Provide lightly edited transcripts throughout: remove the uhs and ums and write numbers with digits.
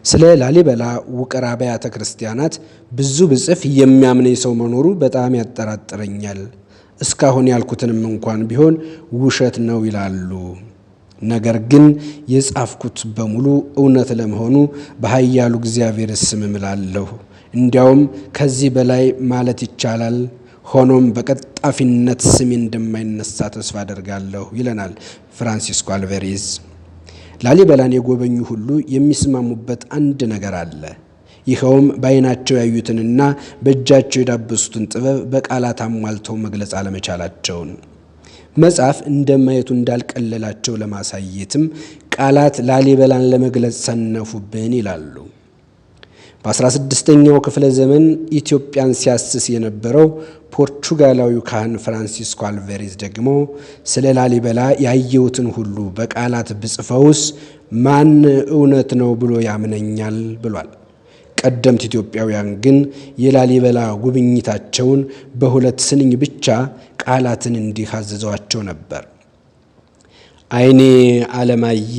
ስለ ላሊበላ ውቅር አብያተ ክርስቲያናት ብዙ ብጽፍ የሚያምነኝ ሰው መኖሩ በጣም ያጠራጥረኛል። እስካሁን ያልኩትንም እንኳን ቢሆን ውሸት ነው ይላሉ። ነገር ግን የጻፍኩት በሙሉ እውነት ለመሆኑ በኃያሉ እግዚአብሔር ስም እምላለሁ። እንዲያውም ከዚህ በላይ ማለት ይቻላል። ሆኖም በቀጣፊነት ስሜ እንደማይነሳ ተስፋ አደርጋለሁ ይለናል ፍራንሲስኮ አልቬሬዝ። ላሊበላን የጎበኙ ሁሉ የሚስማሙበት አንድ ነገር አለ። ይኸውም በዓይናቸው ያዩትንና በእጃቸው የዳበሱትን ጥበብ በቃላት አሟልተው መግለጽ አለመቻላቸውን፣ መጽሐፍ እንደማየቱ እንዳልቀለላቸው ለማሳየትም ቃላት ላሊበላን ለመግለጽ ሰነፉብን ይላሉ። በ16ኛው ክፍለ ዘመን ኢትዮጵያን ሲያስስ የነበረው ፖርቹጋላዊው ካህን ፍራንሲስኮ አልቬሬዝ ደግሞ ስለ ላሊበላ ያየሁትን ሁሉ በቃላት ብጽፈውስ ማን እውነት ነው ብሎ ያምነኛል ብሏል። ቀደምት ኢትዮጵያውያን ግን የላሊበላ ጉብኝታቸውን በሁለት ስንኝ ብቻ ቃላትን እንዲህ አዘዘዋቸው ነበር። ዓይኔ አለማዬ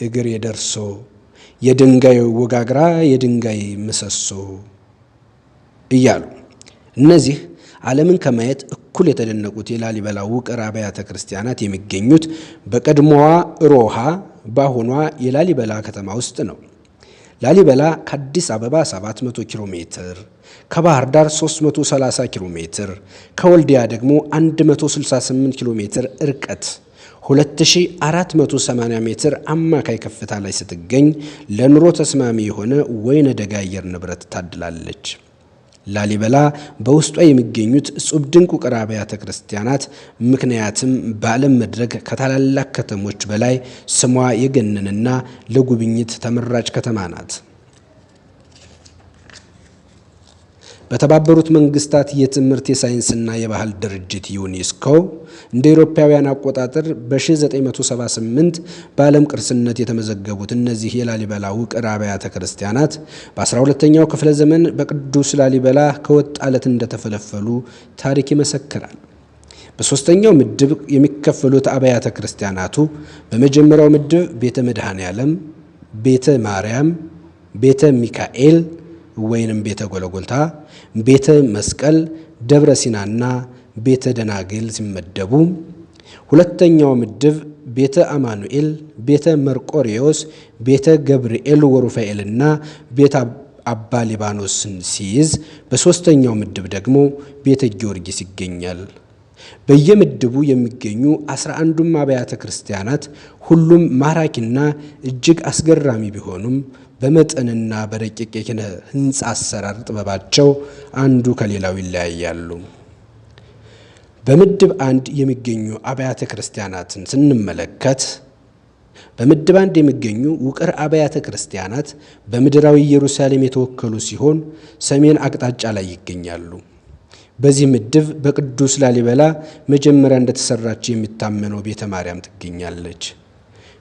እግሬ ደርሶ፣ የድንጋይ ወጋግራ የድንጋይ ምሰሶ እያሉ። እነዚህ ዓለምን ከማየት እኩል የተደነቁት የላሊበላ ውቅር አብያተ ክርስቲያናት የሚገኙት በቀድሞዋ ሮሃ፣ በአሁኗ የላሊበላ ከተማ ውስጥ ነው። ላሊበላ ከአዲስ አበባ 700 ኪሎ ሜትር፣ ከባህር ዳር 330 ኪሎ ሜትር፣ ከወልዲያ ደግሞ 168 ኪሎ ሜትር እርቀት 2480 ሜትር አማካይ ከፍታ ላይ ስትገኝ ለኑሮ ተስማሚ የሆነ ወይነ ደጋ አየር ንብረት ታድላለች። ላሊበላ በውስጧ የሚገኙት እጹብ ድንቅ ውቅር አብያተ ክርስቲያናት ምክንያትም በዓለም መድረክ ከታላላቅ ከተሞች በላይ ስሟ የገነንና ለጉብኝት ተመራጭ ከተማ ናት። በተባበሩት መንግስታት የትምህርት፣ የሳይንስና የባህል ድርጅት ዩኔስኮ እንደ አውሮፓውያን አቆጣጠር በ1978 በዓለም ቅርስነት የተመዘገቡት እነዚህ የላሊበላ ውቅር አብያተ ክርስቲያናት በ12ኛው ክፍለ ዘመን በቅዱስ ላሊበላ ከወጥ አለት እንደተፈለፈሉ ታሪክ ይመሰክራል። በሦስተኛው ምድብ የሚከፈሉት አብያተ ክርስቲያናቱ በመጀመሪያው ምድብ ቤተ መድኃኔ ዓለም፣ ቤተ ማርያም፣ ቤተ ሚካኤል ወይንም ቤተ ጎለጎልታ፣ ቤተ መስቀል፣ ደብረ ሲናና ቤተ ደናግል ሲመደቡ፣ ሁለተኛው ምድብ ቤተ አማኑኤል፣ ቤተ መርቆሪዎስ፣ ቤተ ገብርኤል ወሩፋኤልና ቤተ አባ ሊባኖስን ሲይዝ፣ በሦስተኛው ምድብ ደግሞ ቤተ ጊዮርጊስ ይገኛል። በየምድቡ የሚገኙ 11ዱም አብያተ ክርስቲያናት ሁሉም ማራኪና እጅግ አስገራሚ ቢሆኑም በመጠንና በረቂቅ የኪነ ሕንፃ አሰራር ጥበባቸው አንዱ ከሌላው ይለያያሉ። በምድብ አንድ የሚገኙ አብያተ ክርስቲያናትን ስንመለከት፣ በምድብ አንድ የሚገኙ ውቅር አብያተ ክርስቲያናት በምድራዊ ኢየሩሳሌም የተወከሉ ሲሆን ሰሜን አቅጣጫ ላይ ይገኛሉ። በዚህ ምድብ በቅዱስ ላሊበላ መጀመሪያ እንደተሰራች የሚታመነው ቤተ ማርያም ትገኛለች።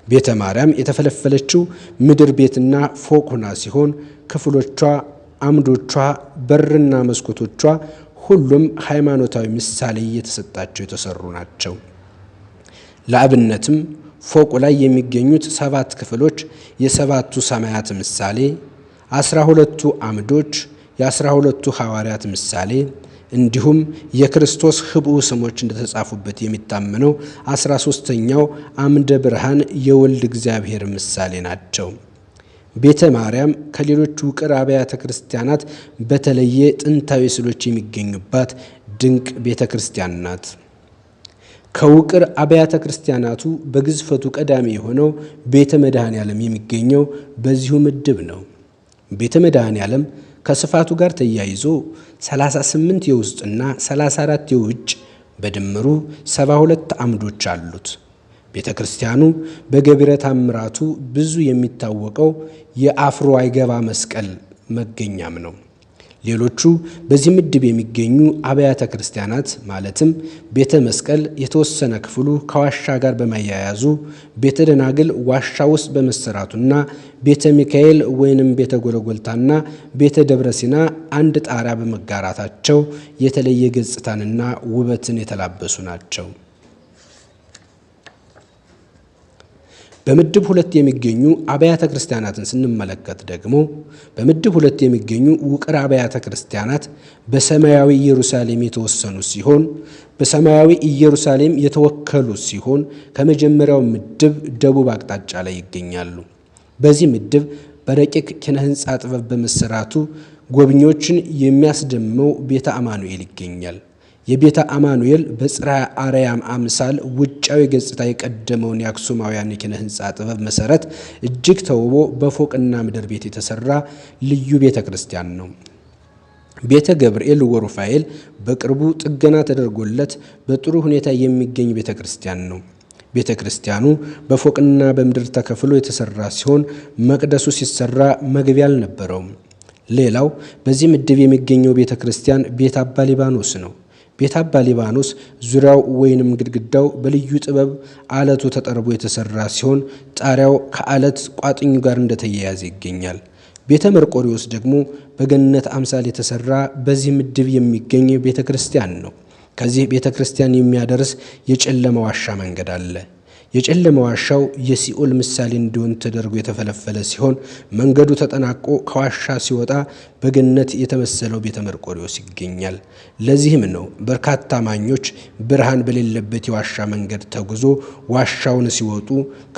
ቤተ ማርያም የተፈለፈለችው ምድር ቤትና ፎቅ ሆና ሲሆን ክፍሎቿ፣ አምዶቿ፣ በርና መስኮቶቿ ሁሉም ሃይማኖታዊ ምሳሌ እየተሰጣቸው የተሰሩ ናቸው። ለአብነትም ፎቁ ላይ የሚገኙት 7 ክፍሎች የሰባቱ ሰማያት ምሳሌ፣ 12ቱ አምዶች የ12ቱ ሐዋርያት ምሳሌ፣ እንዲሁም የክርስቶስ ህቡዕ ስሞች እንደተጻፉበት የሚታመነው 13ኛው አምደ ብርሃን የወልድ እግዚአብሔር ምሳሌ ናቸው። ቤተ ማርያም ከሌሎች ውቅር አብያተ ክርስቲያናት በተለየ ጥንታዊ ስዕሎች የሚገኙባት ድንቅ ቤተ ክርስቲያን ናት። ከውቅር አብያተ ክርስቲያናቱ በግዝፈቱ ቀዳሚ የሆነው ቤተ መድኃኔ ዓለም የሚገኘው በዚሁ ምድብ ነው። ቤተ መድኃኔ ዓለም ከስፋቱ ጋር ተያይዞ 38 የውስጥና 34 የውጭ በድምሩ 72 አምዶች አሉት። ቤተ ክርስቲያኑ በገቢረ ተአምራቱ ብዙ የሚታወቀው የአፍሮ አይገባ መስቀል መገኛም ነው። ሌሎቹ በዚህ ምድብ የሚገኙ አብያተ ክርስቲያናት ማለትም ቤተ መስቀል የተወሰነ ክፍሉ ከዋሻ ጋር በመያያዙ፣ ቤተ ደናግል ዋሻ ውስጥ በመሰራቱና ቤተ ሚካኤል ወይንም ቤተ ጎለጎልታና ቤተ ደብረ ሲና አንድ ጣሪያ በመጋራታቸው የተለየ ገጽታንና ውበትን የተላበሱ ናቸው። በምድብ 2 የሚገኙ አብያተ ክርስቲያናትን ስንመለከት ደግሞ በምድብ 2 የሚገኙ ውቅር አብያተ ክርስቲያናት በሰማያዊ ኢየሩሳሌም የተወሰኑ ሲሆን በሰማያዊ ኢየሩሳሌም የተወከሉ ሲሆን ከመጀመሪያው ምድብ ደቡብ አቅጣጫ ላይ ይገኛሉ። በዚህ ምድብ በረቂቅ ኪነ ሕንፃ ጥበብ በመሰራቱ ጎብኚዎችን የሚያስደምመው ቤተ አማኑኤል ይገኛል። የቤተ አማኑኤል በጽርሐ አርያም አምሳል ውጫዊ ገጽታ የቀደመውን የአክሱማውያን የኪነ ሕንፃ ጥበብ መሰረት እጅግ ተውቦ በፎቅና ምድር ቤት የተሰራ ልዩ ቤተ ክርስቲያን ነው። ቤተ ገብርኤል ወሩፋኤል በቅርቡ ጥገና ተደርጎለት በጥሩ ሁኔታ የሚገኝ ቤተ ክርስቲያን ነው። ቤተ ክርስቲያኑ በፎቅና በምድር ተከፍሎ የተሰራ ሲሆን መቅደሱ ሲሰራ መግቢያ አልነበረውም። ሌላው በዚህ ምድብ የሚገኘው ቤተ ክርስቲያን ቤተ አባ ሊባኖስ ነው። ቤተ አባ ሊባኖስ ዙሪያው ወይንም ግድግዳው በልዩ ጥበብ አለቱ ተጠርቦ የተሰራ ሲሆን ጣሪያው ከአለት ቋጥኙ ጋር እንደተያያዘ ይገኛል። ቤተ መርቆሪዎስ ደግሞ በገነት አምሳል የተሰራ በዚህ ምድብ የሚገኝ ቤተ ክርስቲያን ነው። ከዚህ ቤተ ክርስቲያን የሚያደርስ የጨለማ ዋሻ መንገድ አለ። የጨለማ ዋሻው የሲኦል ምሳሌ እንዲሆን ተደርጎ የተፈለፈለ ሲሆን መንገዱ ተጠናቆ ከዋሻ ሲወጣ በገነት የተመሰለው ቤተ መርቆሪዎስ ይገኛል። ለዚህም ነው በርካታ አማኞች ብርሃን በሌለበት የዋሻ መንገድ ተጉዞ ዋሻውን ሲወጡ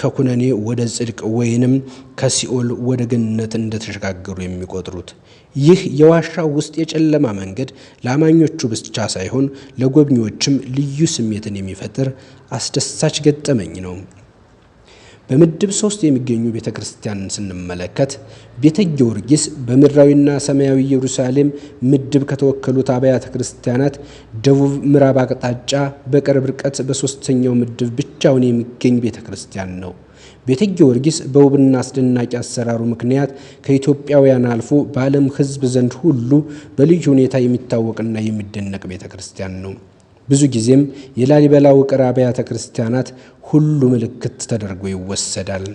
ከኩነኔ ወደ ጽድቅ ወይንም ከሲኦል ወደ ገነት እንደተሸጋገሩ የሚቆጥሩት። ይህ የዋሻው ውስጥ የጨለማ መንገድ ለአማኞቹ ብቻ ሳይሆን ለጎብኚዎችም ልዩ ስሜትን የሚፈጥር አስደሳች ገጠመኝ ነው። በምድብ 3 የሚገኙ ቤተ ክርስቲያንን ስንመለከት ቤተ ጊዮርጊስ በምድራዊና ሰማያዊ ኢየሩሳሌም ምድብ ከተወከሉት አብያተ ክርስቲያናት ደቡብ ምዕራብ አቅጣጫ በቅርብ ርቀት በ3ኛው ምድብ ብቻውን የሚገኝ ቤተ ክርስቲያን ነው። ቤተ ጊዮርጊስ በውብና አስደናቂ አሰራሩ ምክንያት ከኢትዮጵያውያን አልፎ በዓለም ሕዝብ ዘንድ ሁሉ በልዩ ሁኔታ የሚታወቅና የሚደነቅ ቤተ ክርስቲያን ነው። ብዙ ጊዜም የላሊበላ ውቅር አብያተ ክርስቲያናት ሁሉ ምልክት ተደርጎ ይወሰዳል።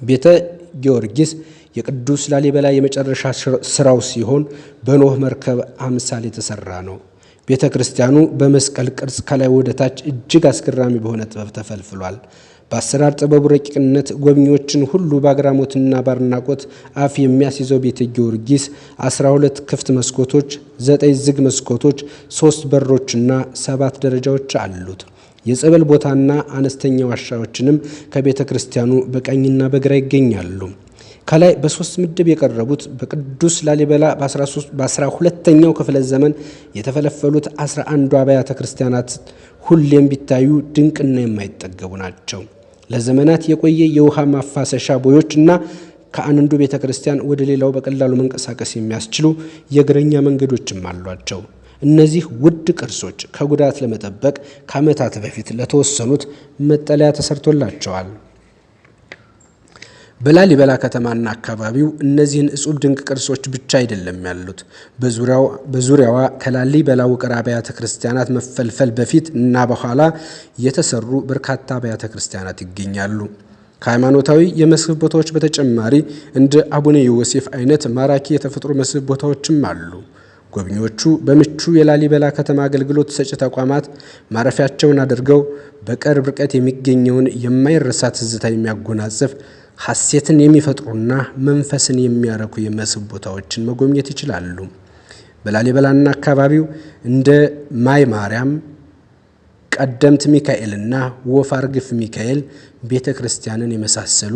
ቤተ ጊዮርጊስ የቅዱስ ላሊበላ የመጨረሻ ስራው ሲሆን በኖህ መርከብ አምሳል የተሰራ ነው። ቤተ ክርስቲያኑ በመስቀል ቅርጽ ከላይ ወደ ታች እጅግ አስገራሚ በሆነ ጥበብ ተፈልፍሏል። በአሰራር ጥበቡ ረቂቅነት ጎብኚዎችን ሁሉ በአግራሞትና በአድናቆት አፍ የሚያስይዘው ቤተ ጊዮርጊስ 12 ክፍት መስኮቶች፣ 9 ዝግ መስኮቶች፣ 3 በሮችና 7 ደረጃዎች አሉት። የጸበል ቦታና አነስተኛ ዋሻዎችንም ከቤተ ክርስቲያኑ በቀኝና በግራ ይገኛሉ። ከላይ በ3 ምድብ የቀረቡት በቅዱስ ላሊበላ በ12ኛው ክፍለ ዘመን የተፈለፈሉት 11ዱ አብያተ ክርስቲያናት ሁሌም ቢታዩ ድንቅና የማይጠገቡ ናቸው። ለዘመናት የቆየ የውሃ ማፋሰሻ ቦዮችና ከአንዱ ቤተ ክርስቲያን ወደ ሌላው በቀላሉ መንቀሳቀስ የሚያስችሉ የእግረኛ መንገዶችም አሏቸው። እነዚህ ውድ ቅርሶች ከጉዳት ለመጠበቅ ከዓመታት በፊት ለተወሰኑት መጠለያ ተሰርቶላቸዋል። በላሊበላ ከተማና አካባቢው እነዚህን እጹብ ድንቅ ቅርሶች ብቻ አይደለም ያሉት። በዙሪያዋ ከላሊበላ ውቅር አብያተ ክርስቲያናት መፈልፈል በፊት እና በኋላ የተሰሩ በርካታ አብያተ ክርስቲያናት ይገኛሉ። ከሃይማኖታዊ የመስህብ ቦታዎች በተጨማሪ እንደ አቡነ ዮሴፍ አይነት ማራኪ የተፈጥሮ መስህብ ቦታዎችም አሉ። ጎብኚዎቹ በምቹ የላሊበላ ከተማ አገልግሎት ሰጪ ተቋማት ማረፊያቸውን አድርገው በቅርብ ርቀት የሚገኘውን የማይረሳ ትዝታ የሚያጎናጽፍ ሐሴትን የሚፈጥሩና መንፈስን የሚያረኩ የመስህብ ቦታዎችን መጎብኘት ይችላሉ። በላሊበላና አካባቢው እንደ ማይ ማርያም፣ ቀደምት ሚካኤልና ወፍ አርግፍ ሚካኤል ቤተ ክርስቲያንን የመሳሰሉ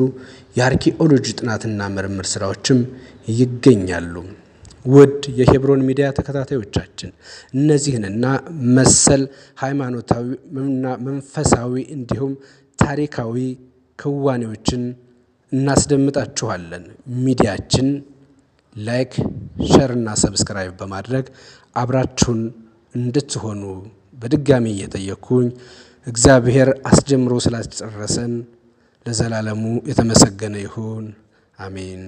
የአርኪኦሎጂ ጥናትና ምርምር ስራዎችም ይገኛሉ። ውድ የሄብሮን ሚዲያ ተከታታዮቻችን እነዚህንና መሰል ሃይማኖታዊና መንፈሳዊ እንዲሁም ታሪካዊ ክዋኔዎችን እናስደምጣችኋለን። ሚዲያችን like፣ share እና subscribe በማድረግ አብራችሁን እንድትሆኑ በድጋሚ እየጠየቅኩኝ እግዚአብሔር አስጀምሮ ስላስጨረሰን ለዘላለሙ የተመሰገነ ይሁን። አሜን።